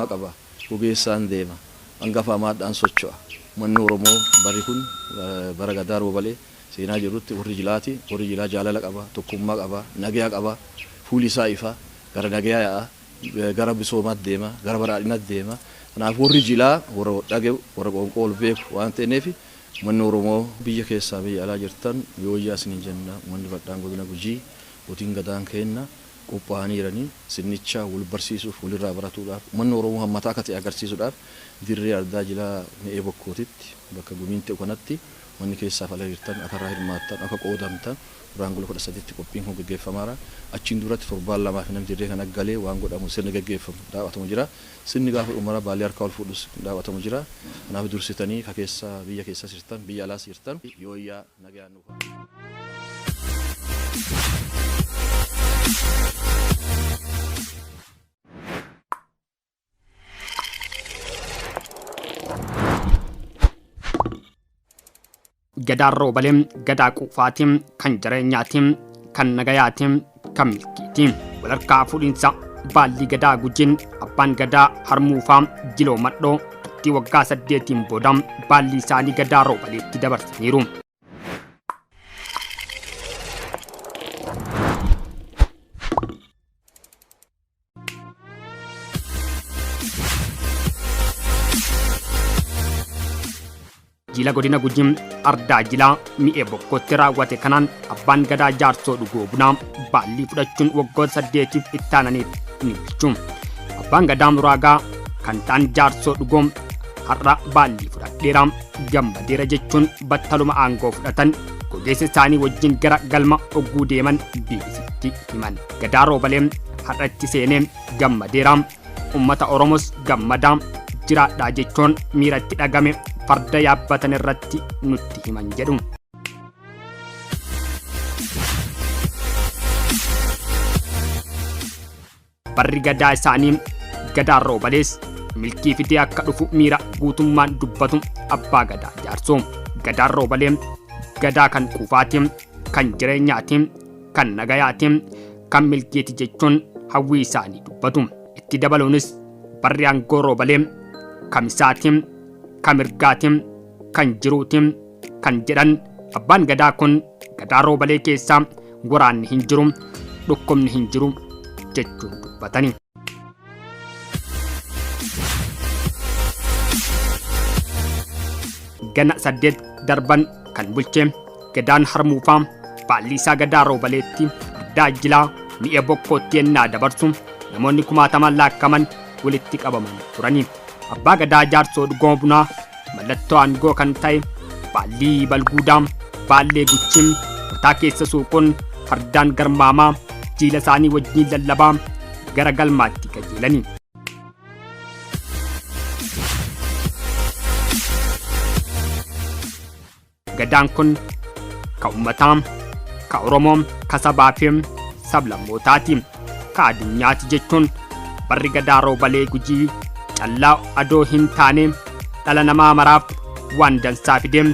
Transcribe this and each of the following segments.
Tokkummaa qaba. Gogeessaan deema. Hangafa amaadhaan socho'a. Uummanni Oromoo barri kun bara Gadaa Roobalee seenaa jirrutti warri jilaati. Warri jilaa jaalala qaba, tokkummaa qaba, nagaya qaba. Fuuli isaa ifa. Gara nagayaa yaa'a. Gara misoomaatti deema. Gara badhaadhinaatti deema. Kanaaf warri jilaa warra wal dhaga'u, warra qoonqoo wal beeku waan ta'eef uummanni Oromoo biyya keessaa biyya alaa jirtan yooyyaa isiniin jenna. Uummanni bal'aan godina Gujii abbootiin gadaan keenna qophaa'anii jiranii sirnicha wal barsiisuuf, walirraa baratuudhaaf, uummanni Oromoo hammataa akka ta'e agarsiisuudhaaf dirree ardaa jilaa Mi'ee Bokkootitti bakka gumiin ta'u kanatti uummanni keessaaf ala jirtan akka irraa hirmaattan, akka qoodamtan Guraangula 13tti qophiin kun geggeeffamaara. Achiin duratti torbaan lamaaf namni dirree kana galee waan godhamu sirni geggeeffamu daawwatamu jira. Sirni gaafa dhumara baallee harkaa ol fuudhus daawwatamu jira. Kanaaf dursitanii ka keessa biyya keessas jirtan, biyya alaas jirtan yooyyaa nagayaan nuuf Gadaan Roobalee gadaa quufaati, kan jireenyaati, kan nagayaati, kan milkiiti. Walharkaa fuudhinsa baallii gadaa Gujiin abbaan gadaa Harmuufaa Jiloo Madhoo turtii waggaa 8n booda baallii isaanii gadaa Roobaleetti dabarsaniiru. Jila godina Gujii ardaa jilaa Mi'ee Bokkootti raawwate kanaan abbaan gadaa Jaarsoo Dhugoo Bunaa baallii fudhachuun waggoota 8f itti aananiif ni bulchu. Abbaan gadaa Muraagaa kan ta'an Jaarsoo Dhugoo har'a baallii fudhadheera gammadeera jechuun battaluma aangoo fudhatan gogeessa isaanii wajjin gara galma ogguu deeman BBCtti himan. Gadaa Roobalee har'a itti seenee gammadeera. Uummata Oromos gammadaa jiraadhaa jechuun miira itti dhagame farda yaabbatan irratti nutti himan jedhu. Barri gadaa isaanii Gadaan Roobalees milkii fidee akka dhufu miira guutummaan dubbatu abbaa gadaa Jaarsoo. Gadaan Roobalee gadaa kan quufaati, kan jireenyaati, kan nagayaati, kan milkiiti jechuun hawwii isaanii dubbatu. Itti dabaluunis barri aangoo Roobalee kamisaati, ka mirgaati, kan jiruuti, kan jedhan abbaan gadaa kun gadaa Roobalee keessaa waraanni hin jiru, dhukkubni hin jiru jechuun dubbatani. Gana 8 darban kan bulche gadaan Harmuufaa baallii isaa gadaa Roobaleetti ardaa jilaa Mi'ee Bokkootti ennaa dabarsu namoonni kumaatamaan laakkaman walitti qabaman turani. Abbaa Gadaa Jaarsoo Dhugoo Bunaa mallattoo aangoo kan ta'e baallii balguudaa, baallee guchii mataa keessa suuquun fardaan garmaamaa jiila isaanii wajjin lallabaa gara galmaatti qajeelani. Gadaan kun ka ummataa, ka Oromoo, ka sabaa fi sablammootaati, ka addunyaati jechuun barri Gadaa Roobalee Gujii callaa adoo hin taane dhala namaa maraaf waan dansaa fidee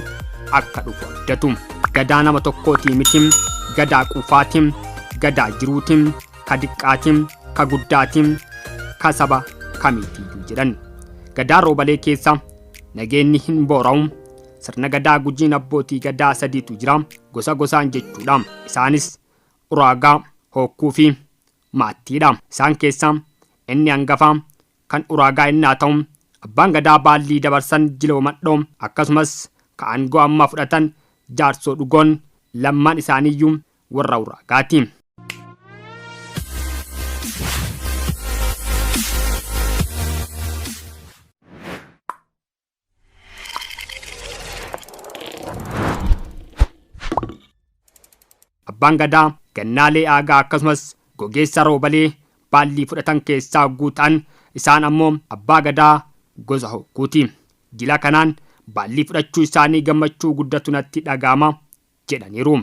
akka dhufu abdatu. Gadaa nama tokkootii miti, gadaa quufaati, gadaa jiruuti, ka diqqaati, ka guddaati, ka saba kamiitiiyyuu jedhan. Gadaa Roobalee keessa nageenni hin boora'u. Sirna Gadaa Gujiin abbootii Gadaa sadiitu jira, gosa gosaan jechuudha. Isaanis Uraagaa, Hookkuu fi Maattiidha. Isaan keessaa inni hangafaa kan Uraagaa innaa ta'u, abbaan Gadaa baallii dabarsan Jiloo Madhoo akkasumas ka aangoo amma fudhatan Jaarsoo Dhugoon lammaan isaaniiyyuu warra Uraagaati. Abbaan Gadaa Gannaalee Aagaa akkasumas Gogeessa Roobalee baallii fudhatan keessaa hogguu ta'an isaan ammoo Abbaa Gadaa gosa Hokkuuti. Jila kanaan baallii fudhachuu isaanii gammachuu guddatu natti dhaga'ama jedhaniiru.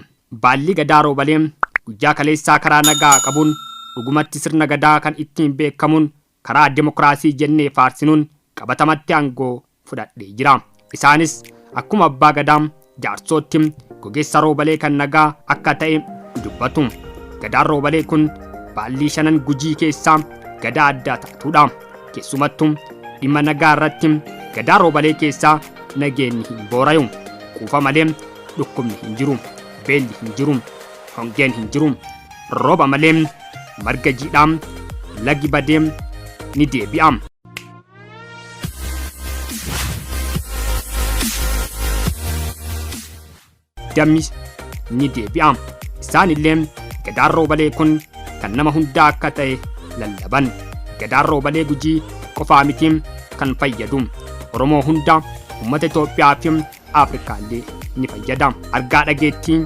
Baallii Gadaa Roobalee guyyaa kaleessaa karaa nagaa qabuun dhugumatti sirna Gadaa kan ittiin beekamuun karaa demokraasii jennee faarsinuun qabatamatti aangoo fudhadhee jira. Isaanis akkuma Abbaa Gadaa Jaarsootti gogeessa Roobalee kan nagaa akka ta'e dubbatu. Gadaan Roobalee kun baallii shanan Gujii keessaa gadaa addaa taatuudha. Keessumattuu dhimma nagaa irratti Gadaa Roobalee keessaa nageenyi hin boorayu. Quufa malee dhukkubni hin jiru, beelli hin jiru, hongeen hin jiru. Rooba malee marga jiidhaa lagi badee ni deebi'a. Dammis ni deebi'a. Isaan illee Gadaan Roobalee kun kan nama hundaa akka ta'e lallaban. Gadaan Roobalee Gujii qofaa miti kan fayyadu. Oromoo hunda, uummata Itoophiyaa fi Afrikaallee ni fayyada. Argaa dhageettii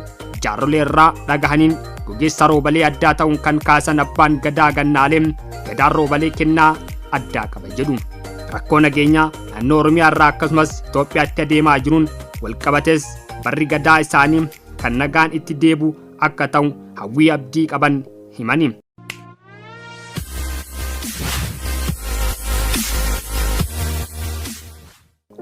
jaarrolee irraa dhagahaniin gogeessa Roobalee addaa ta'uun kan kaasan abbaan Gadaa Gannaalee Gadaan Roobalee kennaa addaa qaba jedhu. Rakkoo nageenyaa naannoo Oromiyaa irraa akkasumas Itoophiyaatti adeemaa jiruun walqabates barri Gadaa isaanii kan nagaan itti deebu akka ta'u hawwii abdii qaban himani.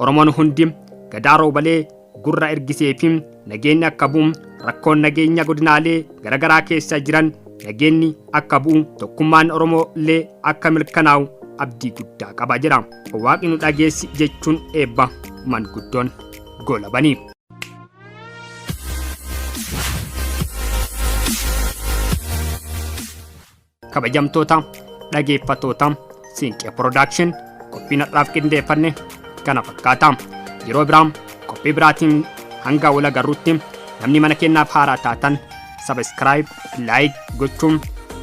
Oromoon hundi Gadaa Roobalee gurra ergisee fi nageenyi akka bu'u, rakkoon nageenya godinaalee garagaraa keessa jiran nageenyi akka bu'u, tokkummaan Oromoo illee akka mirkanaa'u abdii guddaa qaba jedha. Waaqni nu dhageessi jechuun eebba manguddoon goolabanii. Kabajamtoota dhageeffatoota Siinqee Production, qophiin har'aaf qindeeffanne kana fakkaata. Yeroo biraa qophii biraatiin hanga wal agarrutti namni mana keenyaaf haaraa taatan subscribe, like gochuun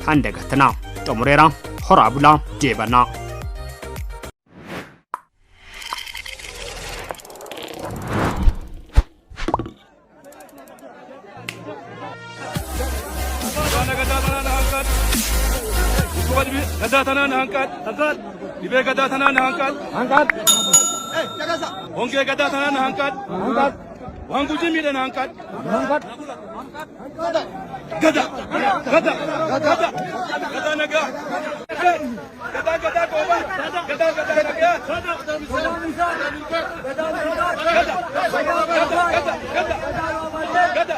han dagatanaa. Xumureera, horaa bulaa, deebanaa. Gadaa tanaan hanqaadh. Dhibee gadaa tanaan hanqaadh. Hongee gadaa tanaan hanqaadh. Waan Gujii miidhan hanqaadh. Gada! Gada! Gada! Gadaa nagaa! Gadaa gadaa goobaa! Gadaa gadaa nagaa! Gada! Gada! Gada! Gada! Gada!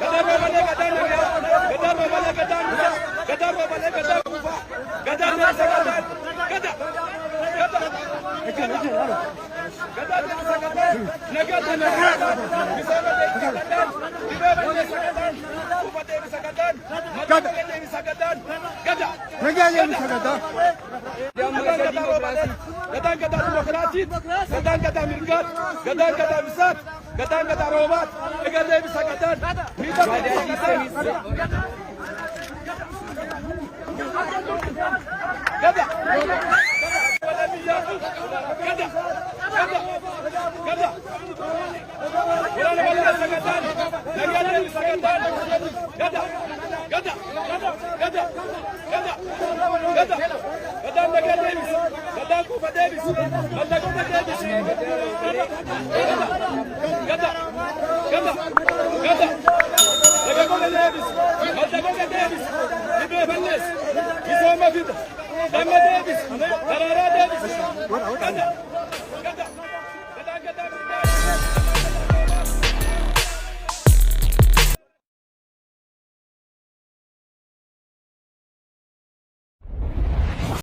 Gadaa roobalee gadaa nagaa! Gadaa roobalee gadaa nagaa! Gadaa roobalee gadaa kuufaa! Gadaa deebisa gadaa! Gada! Gada! Gadaa deebisa gadaa! Nagaa deebisa gadaa! Misooma deebisa gadaa! Dhibee balleessa gadaan! Kuufa deebisa gadaan! Madda deebisa gadaan! Gada! Nagaa deebisa gadaa. Gadaan gadaa roobalee, gadaan gadaa dimokiraasiit, gadaan gadaa mirgaat, gadaan gadaa bisaat, gadaan gadaa roobaat, egaa deebisa gadaan, miidhaa deebisa gadaan. Gada! Gada! Gada! Gada! Waraana balleessa gadaan, nagaa deebisa gadaan, gada! Gada! Gada! Gada! Gada! Gadaan nagaa deebisa, gadaan kuufa deebisa, madda goga deebisa. Gada! Gada! Gada! Gada! Nagaa goga deebisa, madda goga deebisa, dhibee balleessa, misooma fida, damma deebisa, daraaraa.